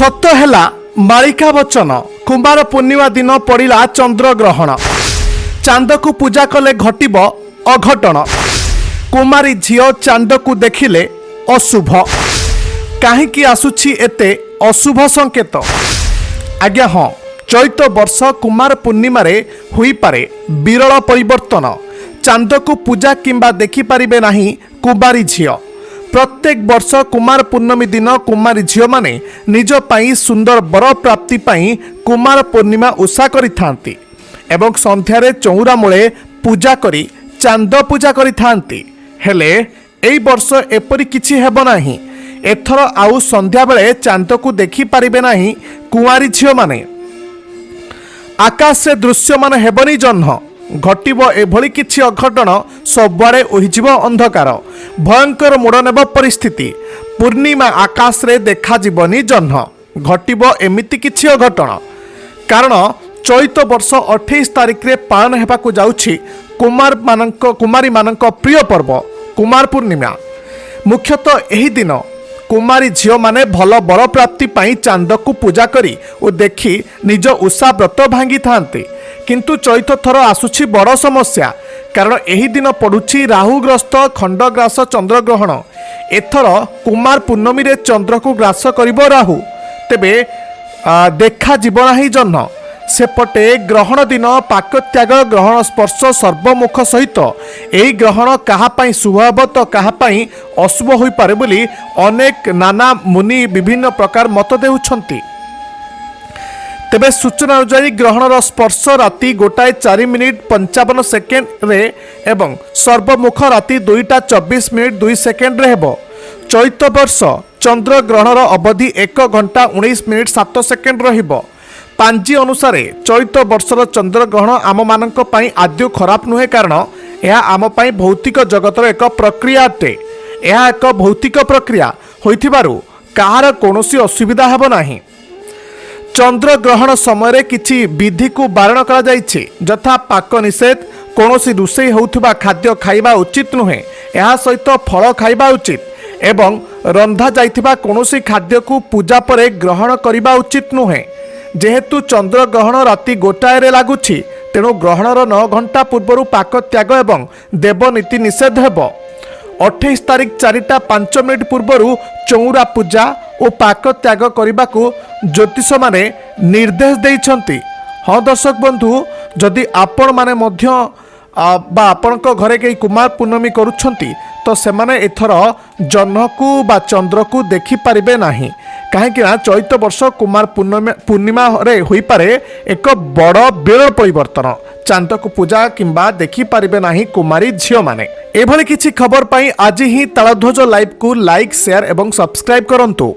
ସତ ହେଲା ମାଳିକା ବଚନ। କୁମାର ପୂର୍ଣ୍ଣିମା ଦିନ ପଡ଼ିଲା ଚନ୍ଦ୍ରଗ୍ରହଣ। ଚାନ୍ଦକୁ ପୂଜା କଲେ ଘଟିବ ଅଘଟଣ। କୁମାରୀ ଝିଅ ଚାନ୍ଦକୁ ଦେଖିଲେ ଅଶୁଭ। କାହିଁକି ଆସୁଛି ଏତେ ଅଶୁଭ ସଂକେତ? ଆଜ୍ଞା ହଁ, ଚଳିତ ବର୍ଷ କୁମାର ପୂର୍ଣ୍ଣିମାରେ ହୋଇପାରେ ବିରଳ ପରିବର୍ତ୍ତନ। ଚାନ୍ଦକୁ ପୂଜା କିମ୍ବା ଦେଖିପାରିବେ ନାହିଁ କୁମାରୀ ଝିଅ। ପ୍ରତ୍ୟେକ ବର୍ଷ କୁମାର ପୂର୍ଣ୍ଣମୀ ଦିନ କୁମାରୀ ଝିଅମାନେ ନିଜ ପାଇଁ ସୁନ୍ଦର ବର ପ୍ରାପ୍ତି ପାଇଁ କୁମାର ପୂର୍ଣ୍ଣିମା ଓଷା କରିଥାନ୍ତି ଏବଂ ସନ୍ଧ୍ୟାରେ ଚଉରା ମୂଳେ ପୂଜା କରି ଚାନ୍ଦ ପୂଜା କରିଥାନ୍ତି। ହେଲେ ଏଇ ବର୍ଷ ଏପରି କିଛି ହେବ ନାହିଁ। ଏଥର ଆଉ ସନ୍ଧ୍ୟାବେଳେ ଚାନ୍ଦକୁ ଦେଖିପାରିବେ ନାହିଁ କୁଆଁରୀ ଝିଅମାନେ। ଆକାଶରେ ଦୃଶ୍ୟମାନ ହେବନି ଜହ୍ନ। ଘଟିବ ଏଭଳି କିଛି ଅଘଟଣ, ସବୁଆଡ଼େ ହୋଇଯିବ ଅନ୍ଧକାର, ଭୟଙ୍କର ମୋଡ଼ ନେବ ପରିସ୍ଥିତି। ପୂର୍ଣ୍ଣିମା ଆକାଶରେ ଦେଖାଯିବନି ଜହ୍ନ, ଘଟିବ ଏମିତି କିଛି ଅଘଟଣ। କାରଣ ଚଳିତ ବର୍ଷ 28 ତାରିଖରେ ପାଳନ ହେବାକୁ ଯାଉଛି କୁମାରୀମାନଙ୍କ ପ୍ରିୟ ପର୍ବ କୁମାର ପୂର୍ଣ୍ଣିମା। ମୁଖ୍ୟତଃ ଏହି ଦିନ କୁମାରୀ ଝିଅମାନେ ଭଲ ବର ପ୍ରାପ୍ତି ପାଇଁ ଚାନ୍ଦକୁ ପୂଜା କରି ଓ ଦେଖି ନିଜ ଓଷା ବ୍ରତ ଭାଙ୍ଗିଥାନ୍ତି। କିନ୍ତୁ ଚଳିତ ଥର ଆସୁଛି ବଡ଼ ସମସ୍ୟା, କାରଣ ଏହି ଦିନ ପଡ଼ୁଛି ରାହୁଗ୍ରସ୍ତ ଖଣ୍ଡଗ୍ରାସ ଚନ୍ଦ୍ରଗ୍ରହଣ। ଏଥର କୁମାର ପୂର୍ଣ୍ଣମୀରେ ଚନ୍ଦ୍ରକୁ ଗ୍ରାସ କରିବ ରାହୁ। ତେବେ ଦେଖାଯିବ ନାହିଁ ଜହ୍ନ। ସେପଟେ ଗ୍ରହଣ ଦିନ ପାକତ୍ୟାଗ, ଗ୍ରହଣ ସ୍ପର୍ଶ, ସର୍ବମୁଖ ସହିତ ଏହି ଗ୍ରହଣ କାହା ପାଇଁ ଶୁଭ ହେବ ତ କାହା ପାଇଁ ଅଶୁଭ ହୋଇପାରେ ବୋଲି ଅନେକ ନାନା ମୁନି ବିଭିନ୍ନ ପ୍ରକାର ମତ ଦେଉଛନ୍ତି। ତେବେ ସୂଚନା ଅନୁଯାୟୀ, ଗ୍ରହଣର ସ୍ପର୍ଶ ରାତି 1:04 ମିନିଟ୍ 55 ସେକେଣ୍ଡରେ ଏବଂ ସର୍ବମୁଖ ରାତି 2ଟା 24 ମିନିଟ୍ 2 ସେକେଣ୍ଡରେ ହେବ। ଚଳିତ ବର୍ଷ ଚନ୍ଦ୍ରଗ୍ରହଣର ଅବଧି 1 ଘଣ୍ଟା 19 ମିନିଟ୍ 7 ସେକେଣ୍ଡ ରହିବ। ପାଞ୍ଜି ଅନୁସାରେ ଚଳିତ ବର୍ଷର ଚନ୍ଦ୍ରଗ୍ରହଣ ଆମମାନଙ୍କ ପାଇଁ ଆଦୌ ଖରାପ ନୁହେଁ, କାରଣ ଏହା ଆମ ପାଇଁ ଭୌତିକ ଜଗତର ଏକ ପ୍ରକ୍ରିୟା ଅଟେ। ଏହା ଏକ ଭୌତିକ ପ୍ରକ୍ରିୟା ହୋଇଥିବାରୁ କାହାର କୌଣସି ଅସୁବିଧା ହେବ ନାହିଁ। ଚନ୍ଦ୍ରଗ୍ରହଣ ସମୟରେ କିଛି ବିଧିକୁ ବାରଣ କରାଯାଇଛି, ଯଥା ପାକ ନିଷେଧ, କୌଣସି ରୋଷେଇ ହେଉଥିବା ଖାଦ୍ୟ ଖାଇବା ଉଚିତ ନୁହେଁ। ଏହା ସହିତ ଫଳ ଖାଇବା ଉଚିତ ଏବଂ ରନ୍ଧା ଯାଇଥିବା କୌଣସି ଖାଦ୍ୟକୁ ପୂଜା ପରେ ଗ୍ରହଣ କରିବା ଉଚିତ ନୁହେଁ। ଯେହେତୁ ଚନ୍ଦ୍ରଗ୍ରହଣ ରାତି 1ଟାରେ ଲାଗୁଛି, ତେଣୁ ଗ୍ରହଣର 9 ଘଣ୍ଟା ପୂର୍ବରୁ ପାକ ତ୍ୟାଗ ଏବଂ ଦେବନୀତି ନିଷେଧ ହେବ। 28 ତାରିଖ 4ଟା 5 ମିନିଟ୍ ପୂର୍ବରୁ ଚଉରା ପୂଜା ଓ ପାକ ତ୍ୟାଗ କରିବାକୁ ଜ୍ୟୋତିଷମାନେ ନିର୍ଦ୍ଦେଶ ଦେଇଛନ୍ତି। ହଁ ଦର୍ଶକ ବନ୍ଧୁ, ଯଦି ଆପଣମାନେ ମଧ୍ୟ ବା ଆପଣଙ୍କ ଘରେ କେହି କୁମାର ପୂର୍ଣ୍ଣମୀ କରୁଛନ୍ତି, ତ ସେମାନେ ଏଥର ଜହ୍ନକୁ ବା ଚନ୍ଦ୍ରକୁ ଦେଖିପାରିବେ ନାହିଁ। କାହିଁକି ନା ଚଳିତ ବର୍ଷ କୁମାର ପୂର୍ଣ୍ଣିମାରେ ହୋଇପାରେ ଏକ ବଡ଼ ବିରଳ ପରିବର୍ତ୍ତନ। ଚାନ୍ଦକୁ ପୂଜା କିମ୍ବା ଦେଖିପାରିବେ ନାହିଁ କୁମାରୀ ଝିଅମାନେ। ଏଭଳି କିଛି ଖବର ପାଇଁ ଆଜି ହିଁ ତାଳଧ୍ୱଜ ଲାଇଭକୁ ଲାଇକ୍, ସେୟାର ଏବଂ ସବସ୍କ୍ରାଇବ୍ କରନ୍ତୁ।